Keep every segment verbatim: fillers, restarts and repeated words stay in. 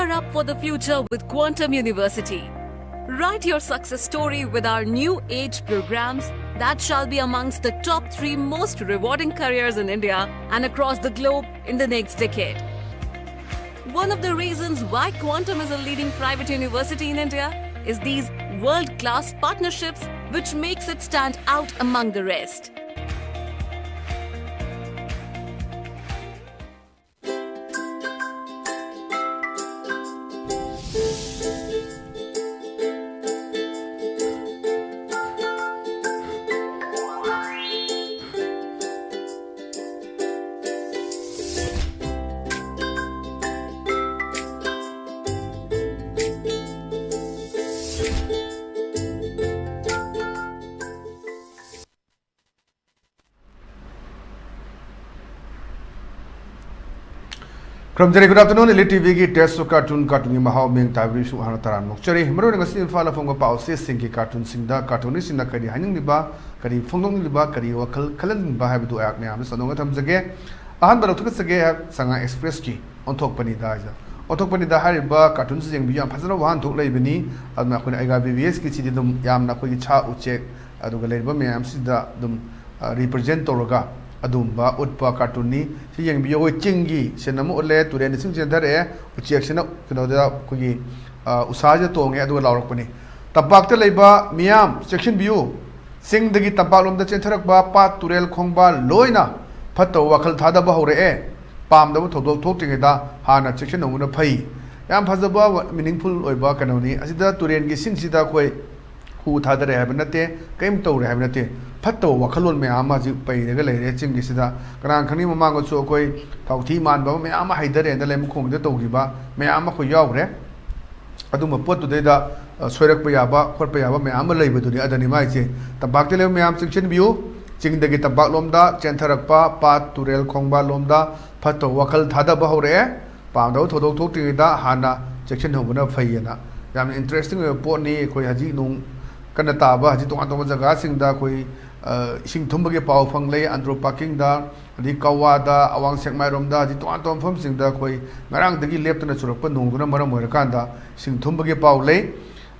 Gear up for the future with Quantum University. Write your success story with our new age programs that shall be amongst the top three most rewarding careers in India and across the globe in the next decade. One of the reasons why Quantum is a leading private university in India is these world class partnerships, which makes it stand out among the rest. Good afternoon, Elite T ꯚꯤꯒꯤ Taste of Cartoon, ꯀꯥꯔꯇꯨꯟꯒꯤ ꯃꯍꯥꯎ ꯃꯤꯡ ꯇꯥꯕꯤꯔꯤꯁꯨ ꯍꯥꯟꯅ ꯇꯔꯥꯝꯅ ꯑꯣꯛꯆꯔꯤ꯫ ꯃꯔꯨꯑꯣꯏꯅ ꯉꯁꯤ ꯏꯝꯐꯥꯜꯗ ꯐꯣꯡꯕ ꯄꯥꯎꯆꯦꯁꯤꯡꯒꯤ ꯀꯥꯔꯇꯨꯟꯁꯤꯡꯗ ꯀꯥꯔꯇꯨꯅꯤꯁꯁꯤꯡꯅ ꯀꯔꯤ ꯍꯥꯏꯅꯤꯡꯂꯤꯕ, ꯀꯔꯤ ꯐꯣꯡꯗꯣꯛꯅꯤꯡꯂꯤꯕ, ꯀꯔꯤ ꯋꯥꯈꯜ ꯈꯜꯍꯟꯅꯤꯡꯕ ꯍꯥꯏꯕꯗꯨ ꯑꯩꯍꯥꯛ ꯃꯌꯥꯝꯗ ꯁꯟꯗꯣꯛꯅ ꯊꯝꯖꯒꯦ꯫ ꯑꯍꯥꯟꯕ ꯂꯧꯊꯣꯛꯆꯒꯦ ꯑꯩꯍꯥꯛ ꯁꯉꯥꯏ ꯑꯦꯛꯁꯄ꯭ꯔꯦꯁꯀꯤ ꯑꯣꯟꯊꯣꯛꯄꯅꯤꯗ ꯍꯥꯏꯁꯦ꯫ ꯑꯣꯟꯊꯣꯛꯄꯅꯤꯗ ꯍꯥꯏꯔꯤꯕ ꯀꯥꯔꯇꯨꯟꯁꯤ ꯌꯦꯡꯕꯤꯌꯨ, ꯌꯥꯝ ꯐꯖꯅ ꯋꯥꯍꯟꯊꯣꯛ ꯂꯩꯕꯅꯤ꯫ ꯑꯗꯨꯅ ꯑꯩꯈꯣꯏꯅ ꯑꯩꯒꯥ ꯕꯤ ꯕꯤ ꯑꯦꯁꯀꯤꯁꯤꯗꯤ ꯑꯗꯨꯝ ꯌꯥꯝꯅ ꯑꯩꯈꯣꯏꯒꯤ ꯁꯥ ꯎꯆꯦꯛ ꯑꯗꯨꯒ ꯂꯩꯔꯤꯕ ꯃꯌꯥꯝꯁꯤꯗ ꯑꯗꯨꯝ, ꯑ, ꯔꯤꯄ꯭ꯔꯖꯦꯟ ꯇꯧꯔꯒ ꯑꯗꯨꯒꯨꯝꯕ ꯎꯠꯄ ꯀꯥꯔꯇꯨꯟꯅꯤ꯫ ꯁꯤ ꯌꯦꯡꯕꯤꯌꯨ, ꯑꯩꯈꯣꯏ ꯆꯤꯡꯒꯤ ꯁꯤꯟ ꯑꯃ ꯎꯠꯂꯦ, ꯇꯨꯔꯦꯟ ꯏꯁꯤꯡ ꯆꯦꯟꯊꯔꯛꯑꯦ, ꯎꯆꯦꯛꯁꯤꯅ ꯀꯩꯅꯣꯗ ꯑꯩꯈꯣꯏꯒꯤ, ꯑ, ꯎꯁꯥꯁꯤꯗ ꯇꯣꯡꯉꯦ ꯑꯗꯨꯒ ꯂꯥꯎꯔꯛꯄꯅꯤ꯫ ꯇꯝꯄꯥꯛꯇ ꯂꯩꯕ ꯃꯤꯌꯥꯝ ꯆꯦꯛꯁꯤꯟꯕꯤꯌꯨ, ꯆꯤꯡꯗꯒꯤ ꯇꯝꯄꯥꯛꯂꯣꯝꯗ ꯆꯦꯟꯊꯔꯛꯄ ꯄꯥꯠ, ꯇꯨꯔꯦꯜ, ꯈꯣꯡꯕꯥꯜ ꯂꯣꯏꯅ ꯐꯠꯇꯕ ꯋꯥꯈꯜ ꯊꯥꯗꯕ ꯍꯧꯔꯛꯑꯦ꯫ ꯄꯥꯝꯗꯕ ꯊꯧꯗꯣꯛ ꯊꯣꯛꯇ꯭ꯔꯤꯉꯩꯗ ꯍꯥꯟꯅ ꯆꯦꯛꯁꯤꯟꯍꯧꯕꯅ ꯐꯩ꯫ ꯌꯥꯝ ꯐꯖꯕ, meaningful ꯑꯣꯏꯕ ꯀꯩꯅꯣꯅꯤ꯫ ꯑꯁꯤꯗ ꯇꯨꯔꯦꯟꯒꯤ ꯏꯁꯤꯡꯁꯤꯗ ꯑꯩꯈꯣꯏ ꯍꯨ ꯊꯥꯗꯔꯦ ꯍꯥꯏꯕ ꯅꯠꯇꯦ, ꯀꯔꯤꯝ ꯇꯧꯔꯦ ꯍꯥꯏꯕ ꯅꯠꯇꯦ꯫ ꯐꯠꯇꯕ ꯋꯥꯈꯜꯂꯣꯟ ꯃꯌꯥꯝ ꯑꯃ ꯍꯧꯖꯤꯛ ꯄꯩꯔꯒ ꯂꯩꯔꯦ ꯆꯤꯡꯒꯤꯁꯤꯗ꯫ ꯀꯅꯥꯅ ꯈꯪꯅꯤ, ꯃꯃꯥꯡꯗꯁꯨ ꯑꯩꯈꯣꯏ ꯊꯥꯎꯊꯤ ꯃꯥꯟꯕ ꯑꯃ ꯃꯌꯥꯝ ꯑꯃ ꯍꯩꯊꯔꯦꯅ ꯂꯩꯃꯈꯣꯡꯗ ꯇꯧꯈꯤꯕ ꯃꯌꯥꯝ ꯑꯃ ꯑꯩꯈꯣꯏ ꯌꯥꯎꯈ꯭ꯔꯦ꯫ ꯑꯗꯨꯝꯕ ꯄꯣꯠꯇꯨꯗꯩꯗ, ꯑ, ꯁꯣꯏꯔꯛꯄ ꯌꯥꯕ, ꯈꯣꯠꯄ ꯌꯥꯕ ꯃꯌꯥꯝ ꯑꯃ ꯂꯩꯕꯗꯨꯅꯤ꯫ ꯑꯗꯨꯅꯤ ꯃꯥꯏꯁꯦ꯫ ꯇꯝꯄꯥꯛꯇ ꯂꯩꯕ ꯃꯌꯥꯝ ꯆꯦꯛꯁꯤꯟꯕꯤꯌꯨ꯫ ꯆꯤꯡꯗꯒꯤ ꯇꯝꯄꯥꯛꯂꯣꯝꯗ ꯆꯦꯟꯊꯔꯛꯄ ꯄꯥꯠ, ꯇꯨꯔꯦꯜ, ꯈꯣꯡꯕꯥꯜ ꯂꯣꯝꯗ ꯐꯠꯇꯕ ꯋꯥꯈꯜ ꯊꯥꯗꯕ ꯍꯧꯔꯛꯑꯦ꯫ ꯄꯥꯝꯗꯕ ꯊꯧꯗꯣꯛ ꯊꯣꯛꯇ꯭ꯔꯤꯉꯩꯗ ꯍꯥꯟꯅ ꯆꯦꯛꯁꯤꯟꯍꯧꯕꯅ ꯐꯩꯌꯦꯅ꯫ ꯌꯥꯝꯅ interesting ꯑꯣꯏꯕ ꯄꯣꯠꯅꯤ꯫ ꯑꯩꯈꯣꯏ ꯍꯧꯖꯤꯛ ꯅꯣꯡ ꯀꯟꯅ ꯇꯥꯕ, ꯍꯧꯖꯤꯛ ꯇꯣꯉꯥꯟ ꯇꯣꯉꯥꯟꯕ ꯖꯒꯥꯁꯤꯡꯗ ꯑꯩꯈꯣꯏ ꯏꯁꯤꯡ ꯊꯨꯝꯕꯒꯤ ꯄꯥꯎ ꯐꯪꯂꯦ꯫ ꯑꯟꯗ꯭ꯔꯣ ꯄꯥꯔꯀꯤꯡꯗ, ꯑꯗꯩ ꯀꯋꯥꯗ, ꯑꯋꯥꯡ ꯁꯦꯛꯃꯥꯏꯔꯣꯝꯗ, ꯑꯗꯩ ꯇꯣꯉꯥꯟ ꯇꯣꯉꯥꯟꯕ ꯃꯐꯝꯁꯤꯡꯗ ꯑꯩꯈꯣꯏ ꯉꯔꯥꯡꯗꯒꯤ ꯂꯦꯞꯇꯅ ꯆꯨꯔꯛꯄ ꯅꯣꯡꯗꯨꯅ ꯃꯔꯝ ꯑꯣꯏꯔꯀꯥꯟꯗ ꯏꯁꯤꯡ ꯊꯨꯝꯕꯒꯤ ꯄꯥꯎ ꯂꯩ꯫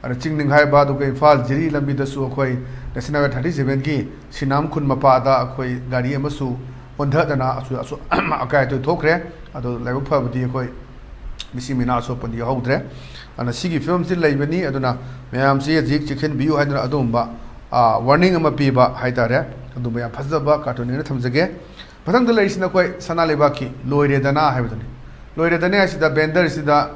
ꯑꯗ ꯆꯤꯡ ꯅꯤꯡꯈꯥꯏꯕ, ꯑꯗꯨꯒ ꯏꯝꯐꯥꯜ ꯖꯤꯔꯤ ꯂꯝꯕꯤꯗꯁꯨ ꯑꯩꯈꯣꯏ ꯅꯦꯁꯅꯦꯜ ꯍꯥꯏꯋꯦ ꯊꯥꯔꯇꯤ ꯁꯚꯦꯟꯒꯤ ꯁꯤꯅꯥꯝ ꯈꯨꯟ ꯃꯄꯥꯗ ꯑꯩꯈꯣꯏ ꯒꯥꯔꯤ ꯑꯃꯁꯨ ꯑꯣꯟꯊꯗꯅ ꯑꯁꯨ-, ꯑꯁꯨ-, ꯑꯀꯥꯏ ꯑꯇꯣꯏ ꯊꯣꯛꯈ꯭ꯔꯦ꯫ ꯑꯗꯣ ꯂꯥꯏꯕꯛ ꯐꯕꯗꯤ ꯑꯩꯈꯣꯏ ꯃꯤꯁꯤ ꯃꯤꯅꯥ ꯑꯁꯣꯛꯄꯗꯤ ꯌꯥꯎꯍꯧꯗ꯭ꯔꯦ꯫ ꯑꯗꯨꯅ ꯁꯤꯒꯤ ꯐꯤꯕꯝꯁꯤ ꯂꯩꯕꯅꯤ꯫ ꯑꯗꯨꯅ ꯃꯌꯥꯝꯁꯤ ꯍꯧꯖꯤꯛ ꯆꯦꯛꯁꯤꯟꯕꯤꯌꯨ ꯍꯥꯏꯗꯅ ꯑꯗꯨꯒꯨꯝꯕ, ꯑ, ꯋꯥꯔꯅꯤꯡ ꯑꯃ ꯄꯤꯕ ꯍꯥꯏꯇꯥꯔꯦ꯫ ꯑꯗꯨꯝꯕ ꯌꯥꯝ ꯐꯖꯕ ꯀꯥꯔꯇꯨꯟ ꯑꯣꯏꯅ ꯊꯝꯖꯒꯦ꯫ ꯃꯊꯪꯗ ꯂꯩꯔꯤꯁꯤꯅ ꯑꯩꯈꯣꯏ ꯁꯅꯥ ꯂꯩꯕꯥꯛꯀꯤ ꯂꯣꯏꯔꯦꯗꯅ ꯍꯥꯏꯕꯗꯨꯅꯤ꯫ ꯂꯣꯏꯔꯦꯗꯅ ꯍꯥꯏꯁꯤꯗ ꯕꯦꯟꯗꯔꯁꯤꯗ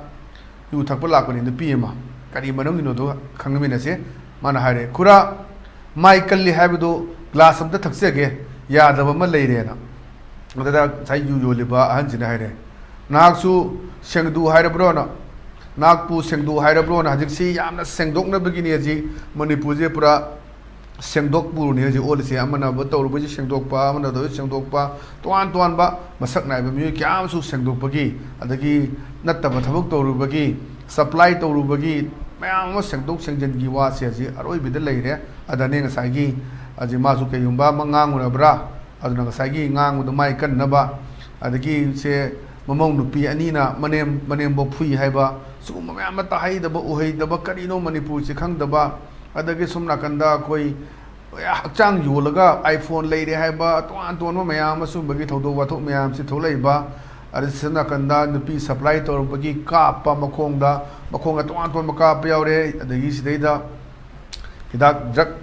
ꯌꯨ ꯊꯛꯄ ꯂꯥꯛꯄꯅꯤ ꯅꯨꯄꯤ ꯑꯃ꯫ ꯀꯔꯤ ꯃꯔꯝꯒꯤꯅꯣꯗꯣ ꯈꯪꯃꯤꯟꯅꯁꯦ꯫ ꯃꯥꯅ ꯍꯥꯏꯔꯦ, "ꯈꯨꯔꯥ, ꯃꯥꯏ ꯀꯜꯂꯤ ꯍꯥꯏꯕꯗꯨ ꯒ꯭ꯂꯥꯁ ꯑꯝꯇ ꯊꯛꯆꯒꯦ, ꯌꯥꯗꯕ ꯑꯃ ꯂꯩꯔꯦꯅ"꯫ ꯑꯗꯨꯗ ꯉꯁꯥꯏ ꯌꯨ ꯌꯣꯜꯂꯤꯕ ꯑꯍꯟꯁꯤꯅ ꯍꯥꯏꯔꯦ, "ꯅꯍꯥꯛꯁꯨ ꯁꯦꯡꯗꯣꯛ ꯍꯥꯏꯔꯕ꯭ꯔꯣꯅ? ꯅꯍꯥꯛꯄꯨ ꯁꯦꯡꯗꯣꯛ ꯍꯥꯏꯔꯕ꯭ꯔꯣꯅ?" ꯍꯧꯖꯤꯛꯁꯤ ꯌꯥꯝꯅ ꯁꯦꯡꯗꯣꯛꯅꯕꯒꯤꯅꯤ ꯍꯧꯖꯤꯛ ꯃꯅꯤꯄꯨꯔꯁꯦ ꯄꯨꯔꯥ ꯁꯦꯡꯗꯣꯛꯄꯨꯔꯅꯤ ꯍꯧꯖꯤꯛ ꯑꯣꯜꯂꯤꯁꯦ꯫ ꯑꯃꯅ ꯚꯣꯠ ꯇꯧꯔꯨꯕꯩꯁꯨ ꯁꯦꯡꯗꯣꯛꯄ, ꯑꯃꯅ ꯇꯧꯔꯤꯁꯨ ꯁꯦꯡꯗꯣꯛꯄ, ꯇꯣꯉꯥꯟ ꯇꯣꯉꯥꯟꯕ ꯃꯁꯛ ꯅꯥꯏꯕ ꯃꯤꯑꯣꯏ ꯀꯌꯥ ꯑꯃꯁꯨ ꯁꯦꯡꯗꯣꯛꯄꯒꯤ, ꯑꯗꯒꯤ ꯅꯠꯇꯕ ꯊꯕꯛ ꯇꯧꯔꯨꯕꯒꯤ, ꯁꯄ꯭ꯂꯥꯏ ꯇꯧꯔꯨꯕꯒꯤ ꯃꯌꯥꯝ ꯑꯃ ꯁꯦꯡꯗꯣꯛ ꯁꯦꯡꯖꯤꯟꯒꯤ ꯋꯥꯁꯦ ꯍꯧꯖꯤꯛ ꯑꯔꯣꯏꯕꯗ ꯂꯩꯔꯦ꯫ ꯑꯗꯅꯦ ꯉꯁꯥꯏꯒꯤ ꯍꯧꯖꯤꯛ ꯃꯥꯁꯨ ꯀꯩꯒꯨꯝꯕ ꯑꯃ ꯉꯥꯡꯉꯨꯔꯕ꯭ꯔꯥ, ꯑꯗꯨꯅ ꯉꯁꯥꯏꯒꯤ ꯉꯥꯡꯕꯗꯣ ꯃꯥꯏ ꯀꯟꯅꯕ, ꯑꯗꯒꯤ ꯁꯦ ꯃꯃꯧ ꯅꯨꯄꯤ ꯑꯅꯤꯅ ꯃꯅꯦꯝ, ꯃꯅꯦꯝꯕꯣꯛ ꯐꯨꯏ ꯍꯥꯏꯕ, ꯁꯤꯒꯨꯝꯕ ꯃꯌꯥꯝ ꯑꯃ ꯇꯥꯍꯩꯗꯕ, ꯎꯍꯩꯗꯕ, ꯀꯔꯤꯅꯣ ꯃꯅꯤꯄꯨꯔꯁꯤ ꯈꯪꯗꯕ, ꯑꯗꯒꯤ ꯁꯣꯝ ꯅꯥꯀꯟꯗ ꯑꯩꯈꯣꯏ ꯍꯛꯆꯥꯡ ꯌꯣꯜꯂꯒ iPhone ꯂꯩꯔꯦ ꯍꯥꯏꯕ, ꯇꯣꯉꯥꯟ ꯇꯣꯉꯥꯟꯕ ꯃꯌꯥꯝ ꯑꯃ ꯁꯤꯒꯨꯝꯕꯒꯤ ꯊꯧꯗꯣꯛ ꯋꯥꯊꯣꯛ ꯃꯌꯥꯝꯁꯤ ꯊꯣꯛꯂꯛꯏꯕ, ꯑꯗ ꯁꯣꯝ ꯅꯥꯀꯟꯗ ꯅꯨꯄꯤ ꯁꯄ꯭ꯂꯥꯏ ꯇꯧꯔꯛꯄꯒꯤ ꯀꯥꯞꯄ ꯃꯈꯣꯡꯗ, ꯃꯈꯣꯡꯗ ꯇꯣꯉꯥꯟ ꯇꯣꯉꯥꯟꯕ ꯀꯥꯞꯄ ꯌꯥꯎꯔꯦ, ꯑꯗꯒꯤ ꯁꯤꯗꯩꯗ ꯍꯤꯗꯥꯛ ꯗ꯭ꯔꯒ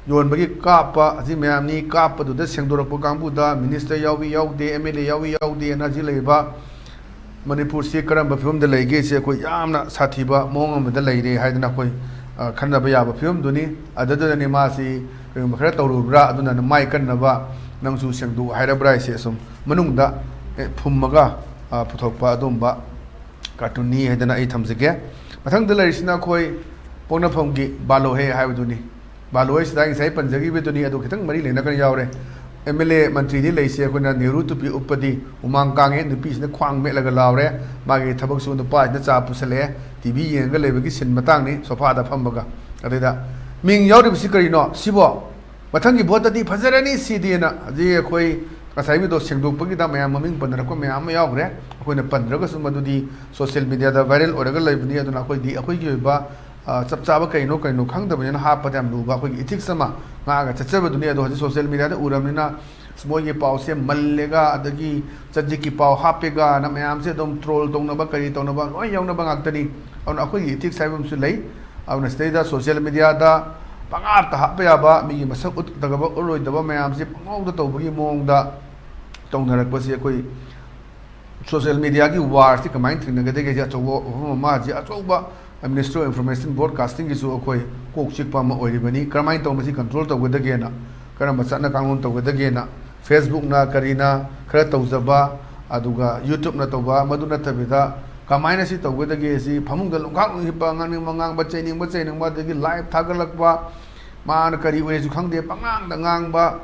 ꯌꯣꯟꯕꯒꯤ ꯀꯥꯞꯄ ꯑꯁꯤ ꯃꯌꯥꯝꯅꯤ꯫ ꯀꯥꯞꯄꯗꯨꯗ ꯁꯦꯡꯗꯣꯔꯛꯄ ꯀꯥꯡꯕꯨꯗ ꯃꯤꯅꯤꯁꯇꯔ ꯌꯥꯎꯏ ꯌꯥꯎꯗꯦ, MLA ꯌꯥꯎꯏ ꯌꯥꯎꯗꯦꯅ ꯍꯧꯖꯤꯛ ꯂꯩꯔꯤꯕ ꯃꯅꯤꯄꯨꯔꯁꯤ ꯀꯔꯝꯕ ꯐꯤꯕꯝꯗ ꯂꯩꯒꯦꯁꯦ ꯑꯩꯈꯣꯏ ꯌꯥꯝꯅ ꯁꯥꯊꯤꯕ ꯃꯑꯣꯡ ꯑꯃꯗ ꯂꯩꯔꯦ ꯍꯥꯏꯗꯅ ꯑꯩꯈꯣꯏ, ꯑ, ꯈꯟꯅꯕ ꯌꯥꯕ ꯐꯤꯕꯝꯗꯨꯅꯤ꯫ ꯑꯗꯨꯗꯨꯅꯅꯤ ꯃꯥꯁꯤ ꯀꯔꯤꯒꯨꯝꯕ ꯈꯔ ꯇꯧꯔꯨꯕ꯭ꯔꯥ, ꯑꯗꯨꯅ ꯃꯥꯏ ꯀꯟꯅꯕ ꯅꯪꯁꯨ ꯁꯦꯡꯗꯣꯛ ꯍꯥꯏꯔꯕ꯭ꯔꯥ ꯍꯥꯏꯁꯦ ꯑꯁꯨꯝ ꯃꯅꯨꯡꯗ, ꯑꯦ, ꯐꯨꯝꯃꯒ, ꯑ, ꯄꯨꯊꯣꯛꯄ ꯑꯗꯨꯝꯕ ꯀꯥꯔꯇꯨꯟꯅꯤ ꯍꯥꯏꯗꯅ ꯑꯩ ꯊꯝꯖꯒꯦ꯫ ꯃꯊꯪꯗ ꯂꯩꯔꯤꯁꯤꯅ ꯑꯩꯈꯣꯏ ꯄꯣꯛꯅꯐꯝꯒꯤ ꯕꯥꯂꯣꯍꯦ ꯍꯥꯏꯕꯗꯨꯅꯤ꯫ ꯕꯥꯂꯣꯍꯦꯁꯤꯗ ꯑꯩ ꯉꯁꯥꯏ ꯄꯟꯖꯈꯤꯕꯗꯨꯅꯤ, ꯑꯗꯨ ꯈꯤꯇꯪ ꯃꯔꯤ ꯂꯩꯅꯒ ꯌꯥꯎꯔꯦ꯫ MLA ꯃꯟꯇ꯭ꯔꯤꯗꯤ ꯂꯩꯁꯦ, ꯑꯩꯈꯣꯏꯅ ꯅꯦꯍꯔꯨ ꯇꯨꯄꯤ ꯎꯞꯄꯗꯤ ꯍꯨꯃꯥꯡ ꯀꯥꯡꯉꯦ, ꯅꯨꯄꯤꯁꯤꯅ ꯈ꯭ꯋꯥꯡ ꯃꯦꯠꯂꯒ ꯂꯥꯎꯔꯦ, ꯃꯥꯒꯤ ꯊꯕꯛꯁꯨ ꯅꯨꯄꯥꯁꯤꯅ ꯆꯥ ꯄꯨꯁꯜꯂꯛꯑꯦ, TV ꯌꯦꯡꯉꯒ ꯂꯩꯕꯒꯤ ꯁꯤꯟ ꯃꯇꯥꯡꯅꯤ, ꯁꯣꯐꯥꯗ ꯐꯝꯃꯒ꯫ ꯑꯗꯩꯗ ꯃꯤꯡ ꯌꯥꯎꯔꯤꯕꯁꯤ ꯀꯔꯤꯅꯣ ꯁꯤꯕꯣ? ꯃꯊꯪꯒꯤ ꯚꯣꯠꯇꯗꯤ ꯐꯖꯔꯅꯤ ꯁꯤꯗꯤꯅ ꯍꯧꯖꯤꯛ ꯑꯩꯈꯣꯏ ꯉꯁꯥꯏꯒꯤꯗꯣ ꯁꯦꯡꯗꯣꯛꯄꯒꯤꯗ ꯃꯌꯥꯝ ꯃꯃꯤꯡ ꯄꯟꯅꯔꯛꯄ ꯃꯌꯥꯝ ꯑꯃ ꯌꯥꯎꯈ꯭ꯔꯦ꯫ ꯑꯩꯈꯣꯏꯅ ꯄꯟꯗ꯭ꯔꯒꯁꯨ ꯃꯗꯨꯗꯤ ꯁꯣꯁꯤꯌꯦꯜ ꯃꯦꯗꯤꯌꯥꯗ ꯚꯥꯏꯔꯦꯜ ꯑꯣꯏꯔꯒ ꯂꯩꯕꯅꯤ꯫ ꯑꯗꯨꯅ ꯑꯩꯈꯣꯏꯗꯤ ꯑꯩꯈꯣꯏꯒꯤ ꯑꯣꯏꯕ, ꯑ, ꯆꯞ ꯆꯥꯕ ꯀꯩꯅꯣ ꯀꯩꯅꯣ ꯈꯪꯗꯕꯅꯤꯅ ꯍꯥꯞꯄꯗ ꯌꯥꯝ ꯂꯨꯕ ꯑꯩꯈꯣꯏꯒꯤ ꯏꯊꯤꯛꯁ ꯑꯃ ꯉꯥꯛꯑꯒ ꯆꯠꯆꯕꯗꯨꯅꯤ꯫ ꯑꯗꯣ ꯍꯧꯖꯤꯛ ꯁꯣꯁꯤꯌꯦꯜ ꯃꯦꯗꯤꯌꯥꯗ ꯎꯔꯕꯅꯤꯅ ꯑꯁ, ꯃꯣꯏꯒꯤ ꯄꯥꯎꯁꯦ ꯃꯜꯂꯦꯒ, ꯑꯗꯒꯤ ꯆꯖꯤꯛꯀꯤ ꯄꯥꯎ ꯍꯥꯞꯄꯦꯒꯅ ꯃꯌꯥꯝꯁꯦ ꯑꯗꯨꯝ ꯇ꯭ꯔꯣꯜ ꯇꯧꯅꯕ, ꯀꯔꯤ ꯇꯧꯅꯕ ꯂꯣꯏ ꯌꯥꯎꯅꯕ ꯉꯥꯛꯇꯅꯤ꯫ ꯑꯗꯨꯅ ꯑꯩꯈꯣꯏꯒꯤ ꯏꯊꯤꯛꯁ ꯍꯥꯏꯕ ꯑꯃꯁꯨ ꯂꯩ꯫ ꯑꯗꯨꯅ ꯁꯤꯗꯩꯗ ꯁꯣꯁꯤꯌꯦꯜ ꯃꯦꯗꯤꯌꯥꯗ ꯄꯪꯍꯥꯞꯇ ꯍꯥꯞꯄ ꯌꯥꯕ, ꯃꯤꯒꯤ ꯃꯁꯛ ꯎꯠꯇꯒꯕ ꯎꯠꯂꯣꯏꯗꯕ ꯃꯌꯥꯝꯁꯦ ꯄꯪꯉꯧꯗ ꯇꯧꯕꯒꯤ ꯃꯑꯣꯡꯗ ꯇꯧꯅꯔꯛꯄꯁꯦ ꯑꯩꯈꯣꯏ ꯁꯣꯁꯤꯌꯦꯜ ꯃꯦꯗꯤꯌꯥꯒꯤ ꯋꯥꯔꯁꯤ ꯀꯃꯥꯏꯅ ꯊꯦꯡꯅꯒꯗꯒꯦ ꯍꯥꯏꯁꯦ ꯑꯆꯧꯕ ꯋꯥꯐꯝ ꯑꯃ, ꯍꯧꯖꯤꯛ ꯑꯆꯧꯕ Ministry of Information Broadcasting-ꯒꯤꯁꯨ ꯑꯩꯈꯣꯏ ꯀꯣꯛ ꯆꯤꯛꯄ ꯑꯃ ꯑꯣꯏꯔꯤꯕꯅꯤ꯫ ꯀꯔꯝꯍꯥꯏꯅ ꯇꯧꯕ ꯃꯁꯤ ꯀꯟꯇ꯭ꯔꯣꯜ ꯇꯧꯒꯗꯒꯦꯅ, ꯀꯔꯝꯕ ꯆꯠꯅ ꯀꯥꯡꯂꯣꯟ ꯇꯧꯒꯗꯒꯦꯅ, Facebook-ꯅ ꯀꯔꯤꯅ ꯈꯔ ꯇꯧꯖꯕ, ꯑꯗꯨꯒ YouTube-ꯅ ꯇꯧꯕ, ꯃꯗꯨ ꯅꯠꯇꯕꯤꯗ ꯀꯃꯥꯏꯅ ꯁꯤ ꯇꯧꯒꯗꯒꯦ? ꯁꯤ ꯐꯃꯨꯡꯗ ꯂꯣꯡꯈꯥꯛ ꯂꯣꯡ ꯍꯤꯞꯄ, ꯉꯥꯡꯅꯤꯡꯕ ꯉꯥꯡꯕ, ꯆꯩꯅꯤꯡꯕ ꯆꯩꯅꯤꯡꯕ, ꯑꯗꯒꯤ ꯂꯥꯏꯚ ꯊꯥꯒꯠꯂꯛꯄ, ꯃꯥꯅ ꯀꯔꯤ ꯑꯣꯏꯔꯦꯁꯨ ꯈꯪꯗꯦ, ꯄꯉꯥꯡꯗ ꯉꯥꯡꯕ,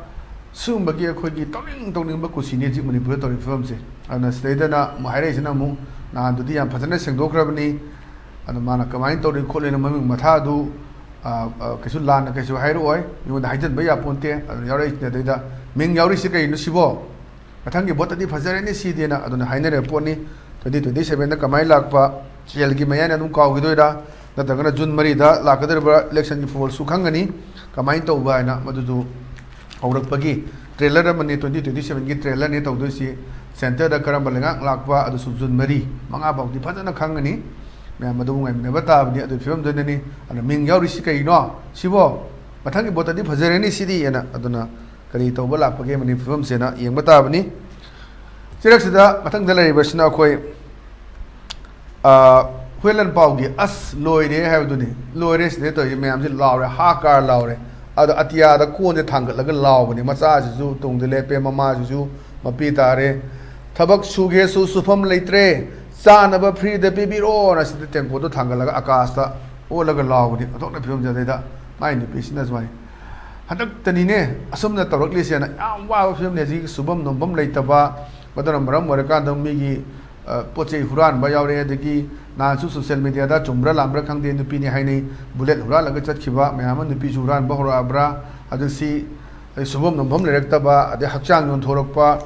ꯁꯤꯒꯨꯝꯕꯒꯤ ꯑꯩꯈꯣꯏꯒꯤ ꯇꯧꯅꯤꯡ ꯇꯧꯅꯤꯡꯕ ꯀꯨꯁꯤꯅꯤ ꯍꯧꯖꯤꯛ ꯃꯅꯤꯄꯨꯔꯗ ꯇꯧꯔꯤꯕ ꯐꯤꯕꯝꯁꯦ꯫ ꯑꯗꯨꯅ ꯁꯤꯗꯩꯗꯅ ꯑꯃꯨꯛ ꯍꯥꯏꯔꯛꯏꯁꯤꯅ ꯑꯃꯨꯛ ꯅꯍꯥꯟꯗꯨꯗꯤ ꯌꯥꯝ ꯐꯖꯅ ꯁꯦꯡꯗꯣꯛꯈ꯭ꯔꯕꯅꯤ, ꯑꯗꯣ ꯃꯥꯅ ꯀꯃꯥꯏꯅ ꯇꯧꯔꯤ ꯈꯣꯠꯂꯤꯅ ꯃꯃꯤꯡ ꯃꯊꯥꯗꯨ, ꯑ, ꯑ, ꯀꯩꯁꯨ ꯂꯥꯟꯅ ꯀꯩꯁꯨ ꯍꯥꯏꯔꯛꯑꯣꯏ, ꯃꯤꯉꯣꯟꯗ ꯍꯥꯏꯖꯤꯟꯕ ꯌꯥꯄꯣꯟꯇꯦ꯫ ꯑꯗꯨꯅ ꯌꯥꯎꯔꯛꯏꯁꯤꯅ ꯑꯗꯩꯗ ꯃꯤꯡ ꯌꯥꯎꯔꯤꯁꯤ ꯀꯩꯅꯣ ꯁꯤꯕꯣ? ꯃꯊꯪꯒꯤ ꯚꯣꯠꯇꯗꯤ ꯐꯖꯔꯅꯤ ꯁꯤꯗꯦꯅ ꯑꯗꯨꯅ ꯍꯥꯏꯅꯔꯤꯕ ꯄꯣꯠꯅꯤ꯫ Twenty twenty seven-ꯗ ꯀꯃꯥꯏꯅ ꯂꯥꯛꯄ, ꯁꯦꯜꯒꯤ ꯃꯌꯥꯏꯅ ꯑꯗꯨꯝ ꯀꯥꯎꯈꯤꯗꯣꯏꯔꯥ, ꯅꯠꯇ꯭ꯔꯒꯅ ꯖꯨꯟ ꯃꯔꯤꯗ ꯂꯥꯛꯀꯗꯧꯔꯤꯕ election-ꯒꯤ ꯐꯣꯜꯁꯨ ꯈꯪꯒꯅꯤ, ꯀꯃꯥꯏꯅ ꯇꯧꯕ ꯍꯥꯏꯅ ꯃꯗꯨꯁꯨ ꯍꯧꯔꯛꯄꯒꯤ trailer ꯑꯃꯅꯤ, twenty twenty seven-ꯒꯤ trailer-ꯅꯤ ꯇꯧꯗꯣꯏꯁꯤ꯫ Centre-ꯗ ꯀꯔꯝꯕ ꯂꯩꯉꯥꯛ ꯂꯥꯛꯄ ꯑꯗꯨꯁꯨ ꯖꯨꯟ ꯃꯔꯤ, ꯃꯉꯥ ꯐꯥꯎꯗꯤ ꯐꯖꯅ ꯈꯪꯒꯅꯤ꯫ ꯃꯌꯥꯝ ꯑꯗꯨꯕꯨ ꯉꯥꯏꯃꯤꯟꯅꯕ ꯇꯥꯕꯅꯤ꯫ ꯑꯗꯨꯒꯤ ꯐꯤꯕꯝꯗꯨꯗꯅꯤ꯫ ꯑꯗꯨꯅ ꯃꯤꯡ ꯌꯥꯎꯔꯤꯁꯤ ꯀꯩꯅꯣ ꯁꯤꯕꯣ? ꯃꯊꯪꯒꯤ ꯚꯣꯠꯇꯗꯤ ꯐꯖꯔꯅꯤ ꯁꯤꯗꯤ ꯍꯥꯏꯅ ꯑꯗꯨꯅ ꯀꯔꯤ ꯇꯧꯕ ꯂꯥꯛꯄꯒꯦ ꯃꯅꯤꯄꯨꯔ ꯐꯤꯕꯝꯁꯦꯅ ꯌꯦꯡꯕ ꯇꯥꯕꯅꯤ꯫ ꯆꯤꯔꯛꯁꯤꯗ ꯃꯊꯪꯗ ꯂꯩꯔꯤꯕꯁꯤꯅ ꯑꯩꯈꯣꯏ, ꯑ, ꯍꯨꯏꯂꯟ ꯄꯥꯎꯒꯤ "ꯑꯁ ꯂꯣꯏꯔꯦ" ꯍꯥꯏꯕꯗꯨꯅꯤ꯫ ꯂꯣꯏꯔꯦ ꯁꯤꯗ ꯇꯧꯔꯤꯁꯦ ꯃꯌꯥꯝꯁꯦ ꯂꯥꯎꯔꯦ, ꯍꯥ ꯀꯥꯔ ꯂꯥꯎꯔꯦ꯫ ꯑꯗꯣ ꯑꯇꯤꯌꯥꯗ ꯀꯣꯟꯁꯦ ꯊꯥꯡꯒꯠꯂꯒ ꯂꯥꯎꯕꯅꯦ꯫ ꯃꯆꯥꯁꯤꯁꯨ ꯇꯨꯡꯗ ꯂꯦꯞꯄꯦ, ꯃꯃꯥꯁꯤꯁꯨ ꯃꯄꯤ ꯇꯥꯔꯦ꯫ "ꯊꯕꯛ ꯁꯨꯒꯦꯁꯨ ꯁꯨꯐꯝ ꯂꯩꯇ꯭ꯔꯦ, ꯆꯥꯅꯕ free-ꯗ ꯄꯤꯕꯤꯔꯣꯅ" ꯁꯤꯗ ꯇꯦꯡꯀꯣꯠꯇꯣ ꯊꯥꯡꯒꯠꯂꯒ ꯑꯀꯥꯁꯇ ꯑꯣꯜꯂꯒ ꯂꯥꯎꯕꯅꯤ꯫ ꯑꯣꯟꯊꯣꯛꯅ ꯐꯤꯕꯝꯁꯦ ꯑꯗꯩꯗ ꯃꯥꯏ ꯅꯨꯄꯤꯁꯤꯅ ꯁꯨꯃꯥꯏꯅ, "ꯍꯟꯗꯛꯇꯅꯤꯅꯦ ꯑꯁꯨꯝꯅ ꯇꯧꯔꯛꯂꯤꯁꯦꯅ", ꯌꯥꯝ ꯋꯥꯕ ꯐꯤꯕꯝꯅꯦ꯫ ꯍꯧꯖꯤꯛ ꯁꯨꯐꯝ ꯅꯣꯝꯐꯝ ꯂꯩꯇꯕ, ꯃꯗꯨꯅ ꯃꯔꯝ ꯑꯣꯏꯔꯀꯥꯟꯗ ꯃꯤꯒꯤ, ꯑ, ꯄꯣꯠ ꯆꯩ ꯍꯨꯔꯥꯟꯕ ꯌꯥꯎꯔꯦ꯫ ꯑꯗꯒꯤ ꯅꯍꯥꯟꯁꯨ ꯁꯣꯁꯤꯌꯦꯜ ꯃꯦꯗꯤꯌꯥꯗ ꯆꯨꯝꯕ꯭ꯔꯥ ꯂꯥꯟꯕ꯭ꯔꯥ ꯈꯪꯗꯦ, ꯅꯨꯄꯤꯅꯤ ꯍꯥꯏꯅꯩ, ꯕꯨꯂꯦꯠ ꯍꯨꯔꯥꯜꯂꯒ ꯆꯠꯈꯤꯕ ꯃꯌꯥꯝ ꯑꯃ ꯅꯨꯄꯤꯁꯨ ꯍꯨꯔꯥꯟꯕ ꯍꯧꯔꯛꯑꯕ꯭ꯔꯥ, ꯑꯗꯨ ꯁꯤ, ꯑꯗꯩ ꯁꯨꯐꯝ ꯅꯣꯝꯐꯝ ꯂꯩꯔꯛꯇꯕ, ꯑꯗꯩ ꯍꯛꯆꯥꯡ ꯌꯣꯟꯊꯣꯔꯛꯄ